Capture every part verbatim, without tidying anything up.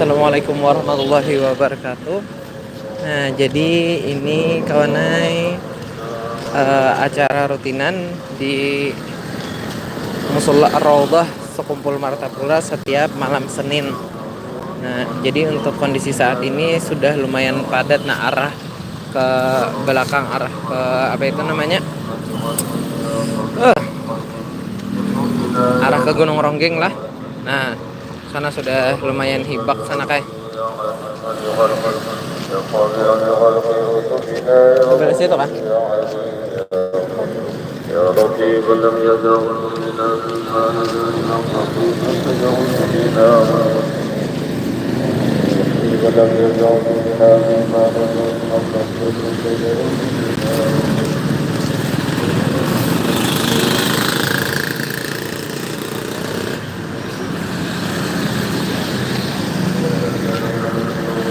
Assalamualaikum warahmatullahi wabarakatuh. Nah, jadi ini kawanai, eh, acara rutinan di Musola Ar-Raudhah Sekumpul Martapura setiap malam Senin. Nah, jadi untuk kondisi saat ini sudah lumayan padat, nah, arah ke belakang, arah ke apa itu namanya? Eh, arah ke Gunung Ronggeng lah. Nah, sana sudah lumayan hibak sana, kai. Sebelah situ kan?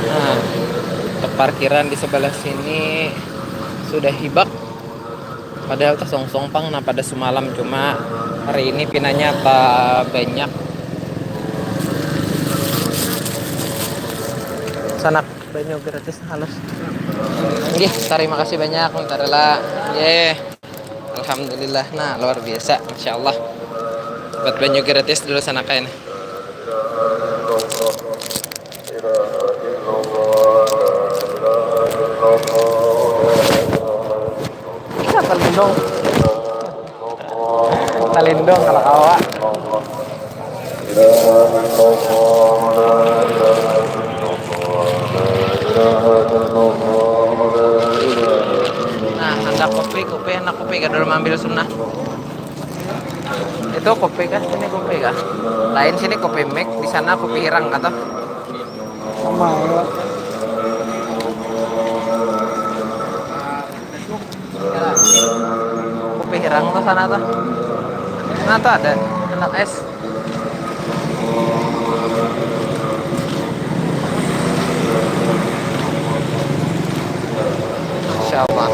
Nah, parkiran di sebelah sini sudah hibak. Padahal tasongsong pang nah pada semalam, cuma hari ini pinanya banyak. Sanak banyu gratis halus. Nggih, terima kasih banyak, Tarela. Nggih. Alhamdulillah, nah, luar biasa, Masya Allah. Buat banyu gratis dulu sana kain. Bisa talindung. Talindung kalau kawa. Nah, handak kopi, kopi, handak kopi, kada dulu maambil sunnah. Itu kopi kah? Sini kopi kah? Lain sini kopi mik, di sana kopi hirang kah tuh? Sama ya. Kopi hirang tuh sana tuh. Nah, tuh ada anak es. Masya Allah.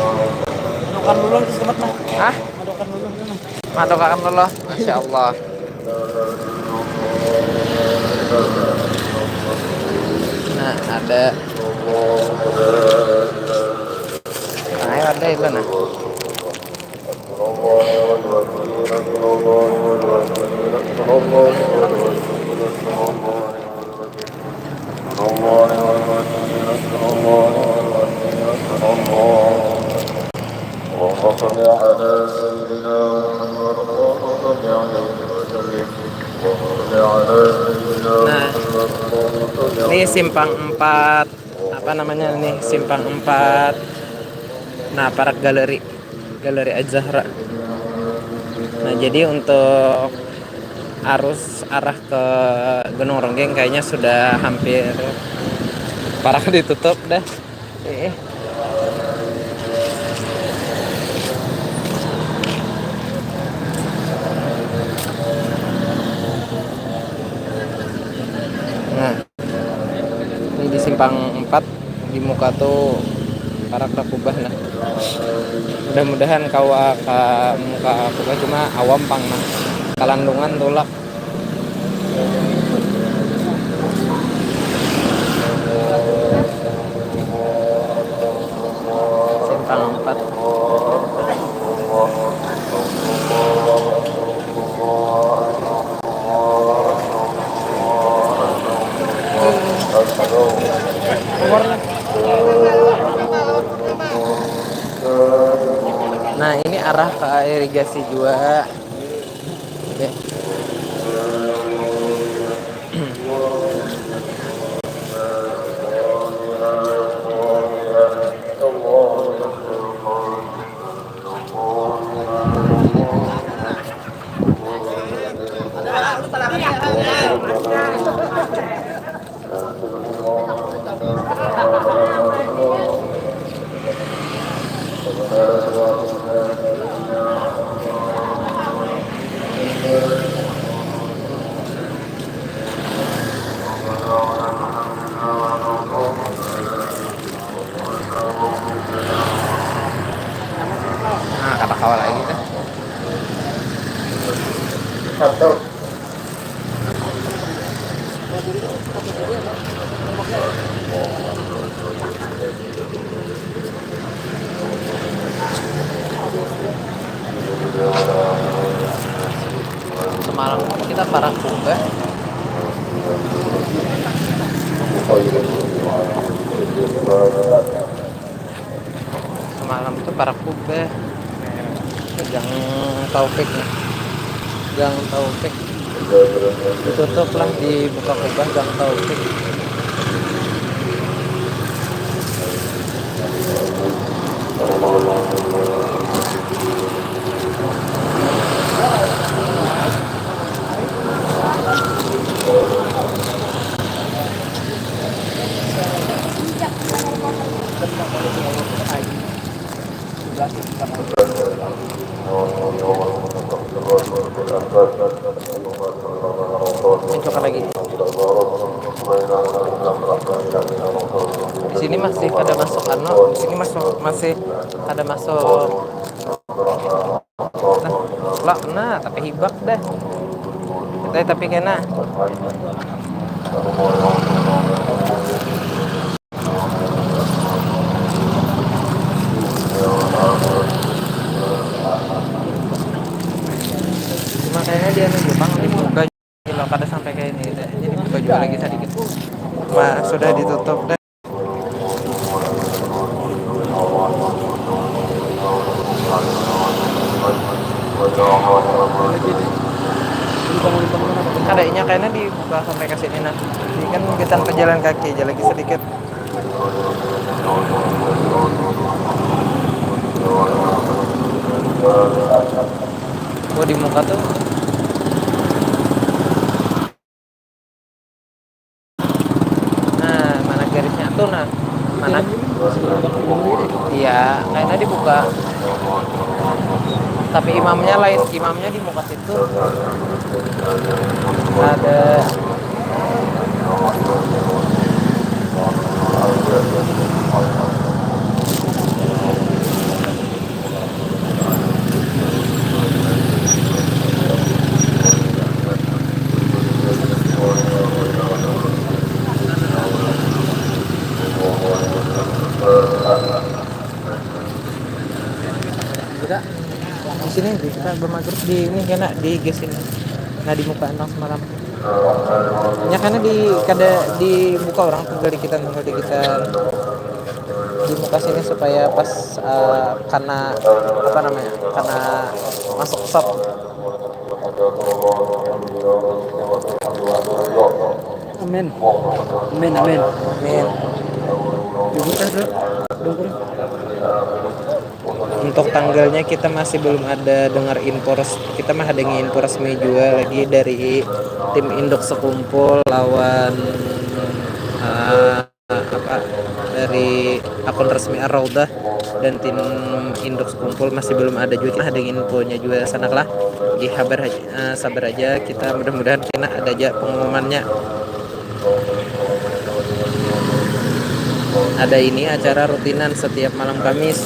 Madukan dulu, selamat nah. Hah? Madukan dulu, nah. Madukan dulu, Masya Allah. Nah, ada. Nah, ada itu nah. Nah, ini simpang empat, apa namanya nih, simpang empat. Nah, parak galeri, galeri Az-Zahra. Nah, jadi untuk arus arah ke Gunung Ronggeng kayaknya sudah hampir parak ditutup dah. Eh. Nah, ini di simpang empat, di muka tuh parak dah kubah nah. Mudah-mudahan kawa ka muka kubah, cuma awam pang nah. Kalandungan tulak. Simpang empat. Nah, ini arah ke irigasi jua. Oke. Nah, kada kawa lagi dah. Satu. Kita parak kubah. Semalam tuh parak kubah. Gang Taufik nih. Gang Taufik. Ditutup lah, dibuka kubah Gang Taufik. Tunjukkan lagi. Di sini masih kada masuk anu, di sini masuk, masih kada masuk. Nah, lah, nah, tapi hibak dah. Tapi, tapi kena. Makanya dia nunjukkan ini buka juga, kada sampai kayak ini deh. Jadi buka juga lagi sedikit. Wah, sudah ditutup deh. Kadainya kayaknya dibuka sampai ke sini nah. Ini kan kita pejalan kaki aja lagi sedikit. Oh, di muka tuh. Nah, mana garisnya tuh nah? Mana? Iya, kayaknya dibuka. Tapi imamnya lain, imamnya di muka situ. Ada. Kita di sini kita bermagrib di ini kena di gas ini. Nah, di muka nang semalam. Ya, karena di kada dibuka orang, tinggal dikitan, tinggal dikitan di muka sini supaya pas, eh, karena apa namanya, karena masuk sop. Amin. Amin, amin. Amin. Dibuka, Bro. Dukung. Untuk tanggalnya kita masih belum ada dengar info res-, kita mah ada info resmi juga lagi dari tim induk sekumpul lawan, eh, apa, dari akun resmi Ar-Raudhah dan tim induk sekumpul masih belum ada juga. Kita ada infonya juga sanak lah. Di kabar haja, eh, sabar aja, kita mudah-mudahan kena ada aja pengumumannya. Ada ini acara rutinan setiap malam Kamis.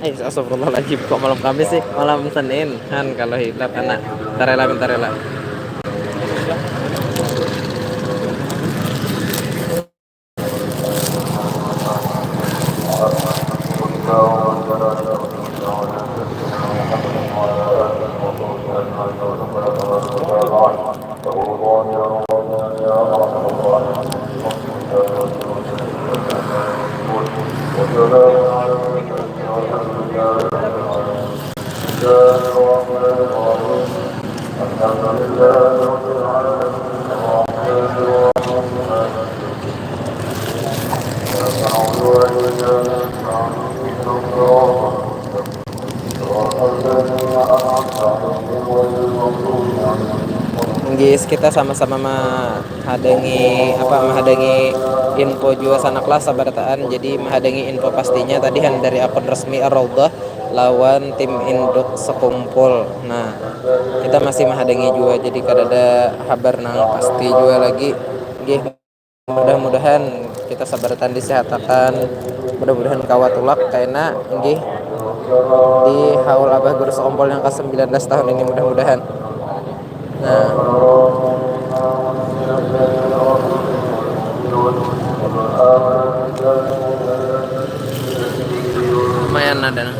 Eh, astagfirullahaladzim, kok malam Kamis sih? Malam Senin, han, kalau hilap anak. Tarela, tarela. Guys, kita sama-sama mahadangi apa, mahadangi info jua sanak lah sabarataan. Jadi mahadangi info pastinya tadi han dari akun resmi Ar-Raudhah lawan tim induk sekumpul. Nah, kita masih mahadangi jua, jadi kada ada habar nang pasti jua lagi. Nggih, mudah-mudahan kita sabarataan disehatakan. Mudah-mudahan kawa tulak kaina, nggih, di haul Abah Guru Sekumpul yang ke sembilan belas tahun ini, mudah-mudahan. Nah. Lumayan ada nah.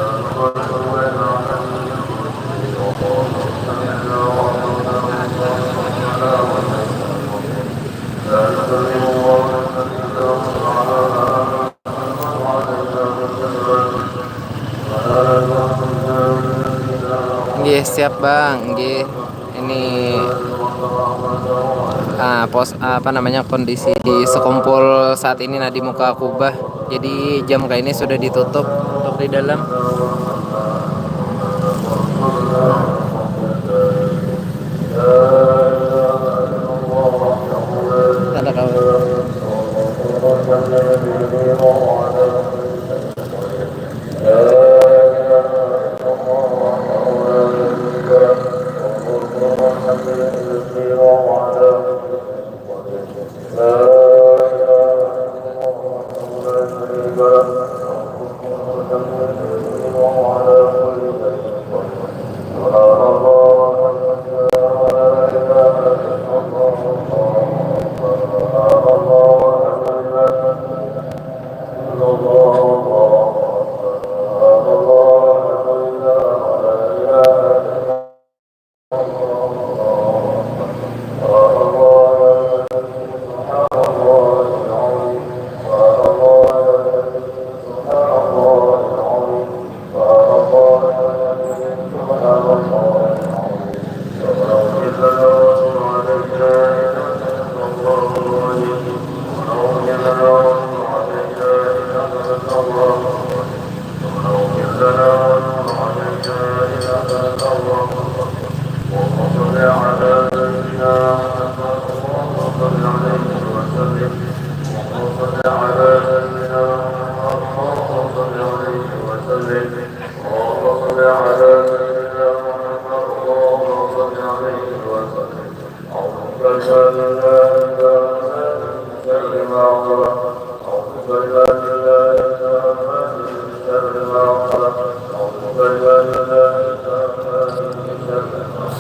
Siap, Bang. Nggih. Ini, ah, pos, apa namanya, kondisi di sekumpul saat ini, nah, di muka kubah. Jadi jam kaini sudah ditutup untuk di dalam. Tanda kawan.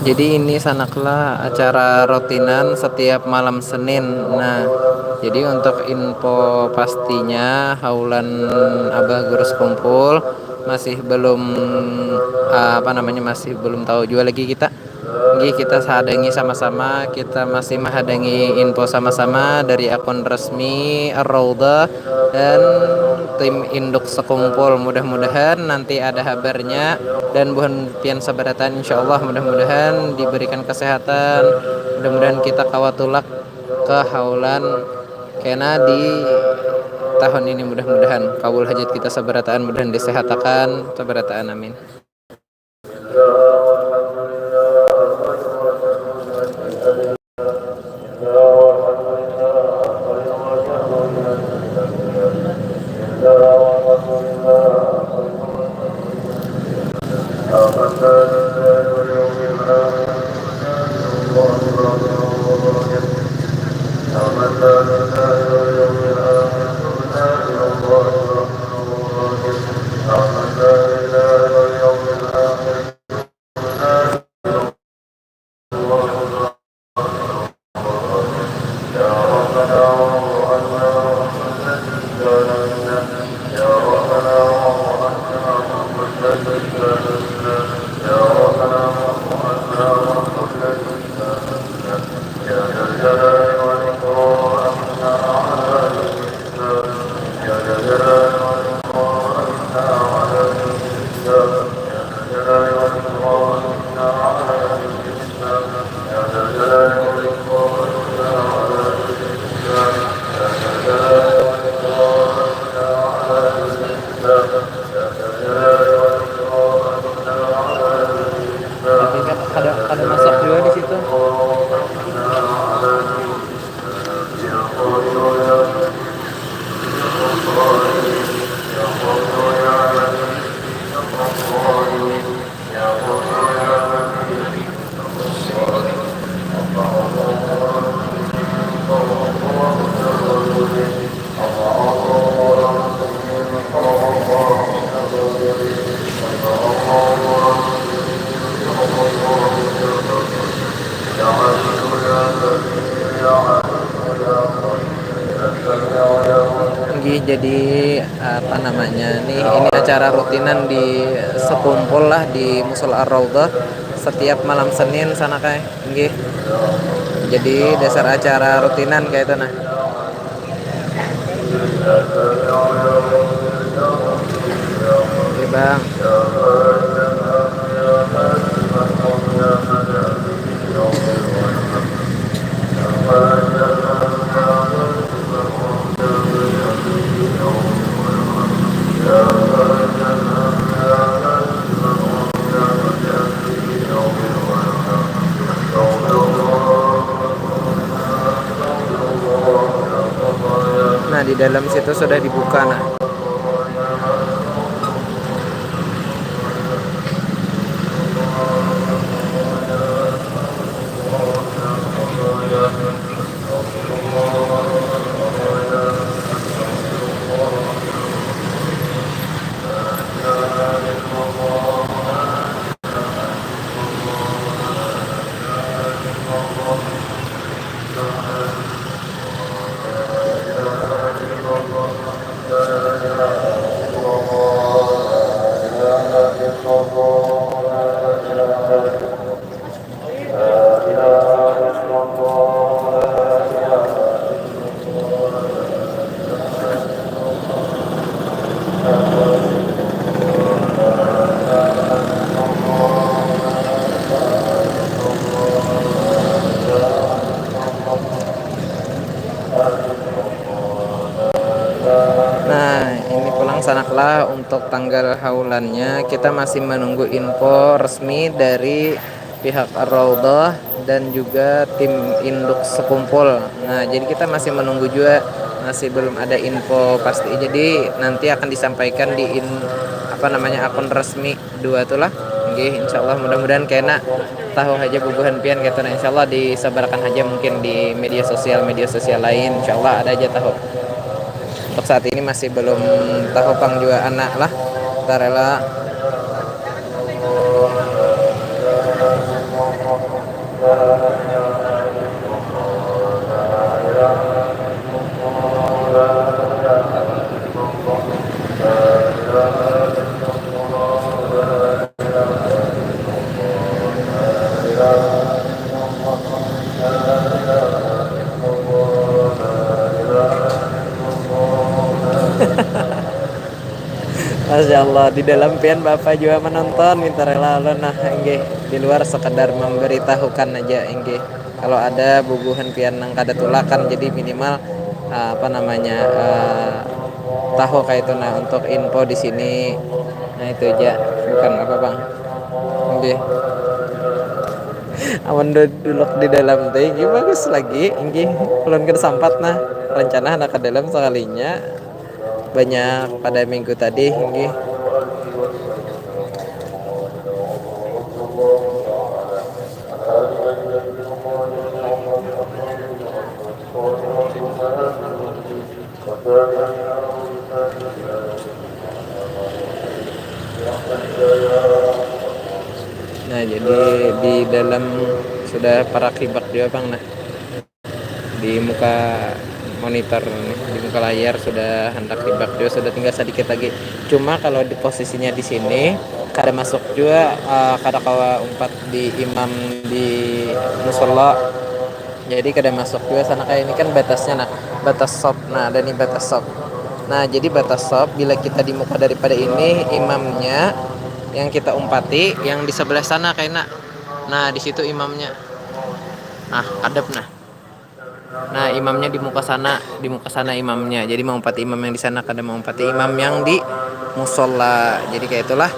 Jadi ini sanaklah acara rutinan setiap malam Senin. Nah, jadi untuk info pastinya haulan Abah Guru Sekumpul masih belum, apa namanya, masih belum tahu juga lagi kita. Nggih, kita sahadangi sama-sama, kita masih mahadangi info sama-sama dari akun resmi Ar-Raudhah dan tim induk Sekumpul. Mudah-mudahan nanti ada habarnya dan buhan pian sabarataan, insyaallah, mudah-mudahan diberikan kesehatan, mudah-mudahan kita kawa tulak ke haulan kena di tahun ini, mudah-mudahan kabul hajat kita sabarataan, mudahan disehatakan sabarataan, amin. Tapi kan kada, kada masak juga di situ. Nggih, jadi, apa namanya nih, ini acara rutinan di Sekumpul lah, di Musola Ar-Raudhah setiap malam Senin sana, kai. Nggih. Jadi dasar acara rutinan kayak itu nah. Oke, Bang. dalam situ sudah dibuka, nah. Nah, ini pulang sanaklah untuk tanggal haulannya. Kita masih menunggu info resmi dari pihak Ar-Raudhah dan juga tim induk sekumpul. Nah, jadi kita masih menunggu juga, masih belum ada info pasti. Jadi nanti akan disampaikan di in, apa namanya, akun resmi dua tu lah. Nggih, insyaallah mudah-mudahan kena tahu haja bubuhan pian kaitu. Nah, insyaallah disabarakan haja mungkin di media sosial, media sosial lain. Insyaallah ada haja tahu. Untuk saat ini masih belum tahu pang jua anak lah. Tarela. Masya Allah, di dalam pian bapa jua menonton, minta rela ulun nah, inggih. Di luar sekadar memberitahukan aja, inggih. Kalau ada bubuhan pian nang kada tulakan, jadi minimal, ah, apa namanya, eh, tahu kaitu nah untuk info di sini. Nah, itu aja, bukan apa, Bang. Inggih. Amun du-, duduk di dalam teh, inggih, bagus lagi, inggih. Ulun kada sampat nah, rencana handak ke dalam sekalinya. Banyak pada minggu tadi, inggih. Nah, jadi di dalam sudah parak hibak jua pang nah. Di muka monitor nih, di muka layar sudah handak hibak jua, sudah tinggal sedikit lagi. Cuma kalau di posisinya di sini, kada masuk jua, eh, kada kawa umpat di imam di musola. Jadi kada masuk jua sana, kayak ini kan batasnya nah, batas sop. Nah, ada nih batas sop. Nah, jadi batas sop bila kita di muka daripada ini, imamnya yang kita umpati yang di sebelah sana kayak nah. Nah, di situ imamnya. Nah, kadep nah. Nah, imamnya di muka sana, di muka sana imamnya. Jadi maumpati imam yang di sana, kada maumpati imam yang di musola. Jadi kayak itulah.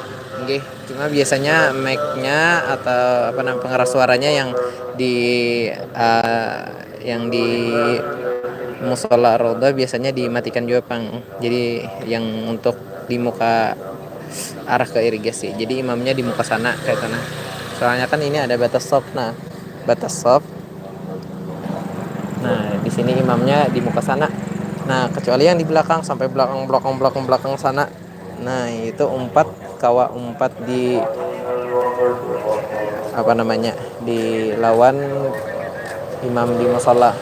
Nggih, cuma biasanya mic-nya atau apa namanya, pengeras suaranya yang di, eh, yang di musola Raudhah biasanya dimatikan juga pang. Jadi yang untuk di muka arah ke irigasi. Jadi imamnya di muka sana kayak itu nah. Soalnya kan ini ada batas sop nah. Batas sop. Nah, di sini imamnya di muka sana. Nah, kecuali yang di belakang, sampai belakang, belakang, belakang, belakang sana. Nah, itu umpat, kawa umpat di apa namanya, di lawan imam di musola.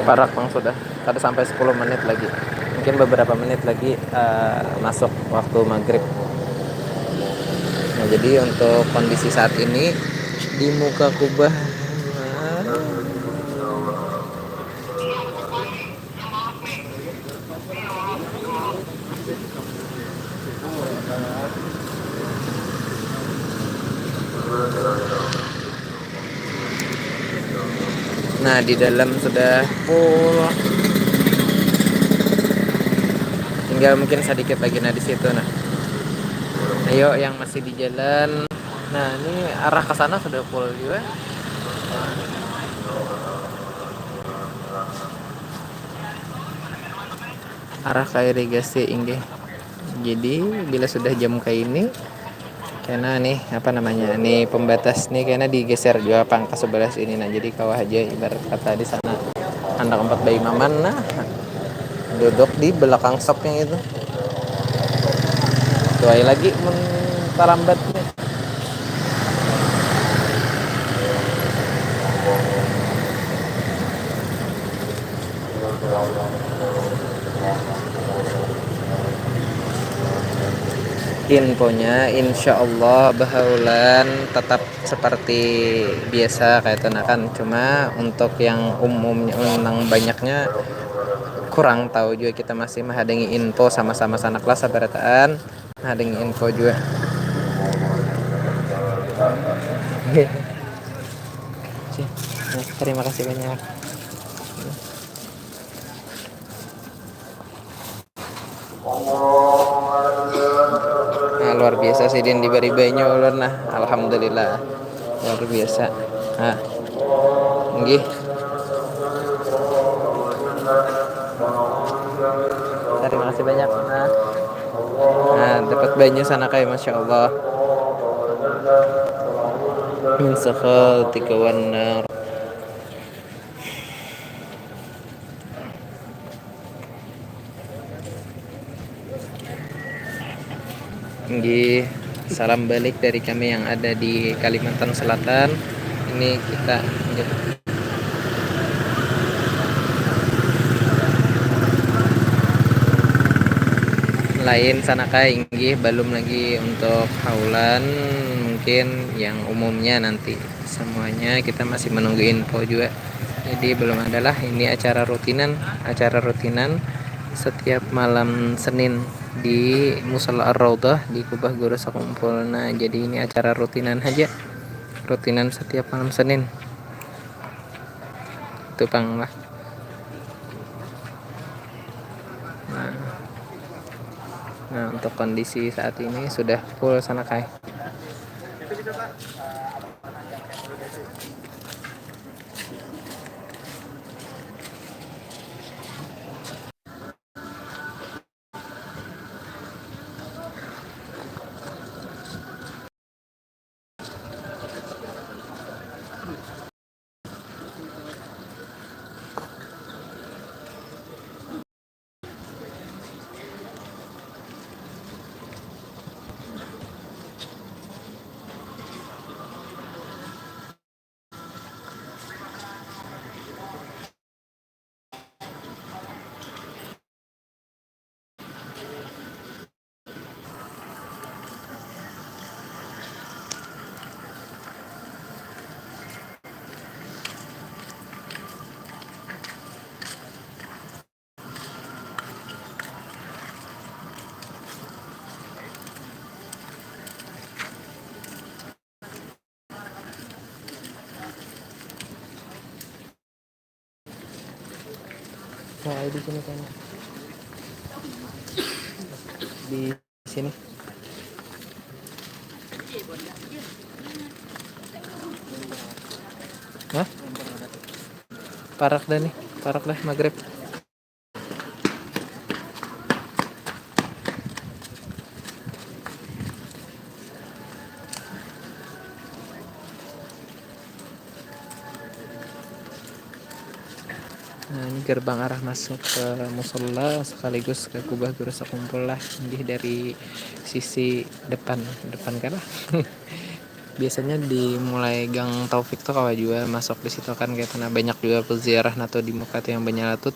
Parak pang sudah, kada sampai sepuluh menit lagi. Mungkin beberapa menit lagi uh, masuk waktu maghrib. Nah, jadi untuk kondisi saat ini di muka kubah, nah, di dalam sudah full. Tinggal mungkin sedikit lagi, nah, di situ, nah. Ayo, yang masih di jalan. Nah, ini arah ke sana sudah full juga. Arah ke irigasi, inggih. Jadi, bila sudah jam kaini, kena nih, apa namanya, nih pembatas nih kena digeser juga pang ke sebelah sini. Nah, jadi kawa aja ibarat kata di sana handak empat baimaman, nah, duduk di belakang sop yang itu. Tuai lagi mun tarambat nih. Infonya, insya Allah bahaulan tetap seperti biasa kayak itu, nah, kan. Cuma untuk yang umumnya, nang banyaknya kurang tahu juga, kita masih menghadangi info sama-sama sanak lah sabarataan. Nah, dengan info juga. Oke. Nah, terima kasih banyak. Nah, luar biasa sidin diberi banyu ulun, nah, alhamdulillah. Luar biasa. Nah, nggih. Terima kasih banyak. Nah, nah, dapat banyu sana kayak, masya Allah. Min sakhal tiga wanar. Nggih, salam balik dari kami yang ada di Kalimantan Selatan. Ini kita, nggih. Lain sana kai, inggih, belum lagi untuk haulan, mungkin yang umumnya nanti. Semuanya kita masih menunggu info juga. Jadi belum adalah, ini acara rutinan, acara rutinan setiap malam Senin di Musala Ar-Raudhah di Kubah Guru Sakumpul. Nah, jadi ini acara rutinan aja. Rutinan setiap malam Senin. Itu pang lah. Nah. Nah, untuk kondisi saat ini sudah full sana kai. Nah, di sini kan. Di sini. Hah? Parak dah nih, parak dah maghrib. Nah, ini gerbang arah masuk ke musola sekaligus ke kubah guru sekumpul lah, inggih dari sisi depan, depan kah lah. Biasanya dimulai Gang Taufik tuh kawa juga masuk di situ kan, kayak nah, banyak juga peziarah nato di muka tuh yang banyak tuh.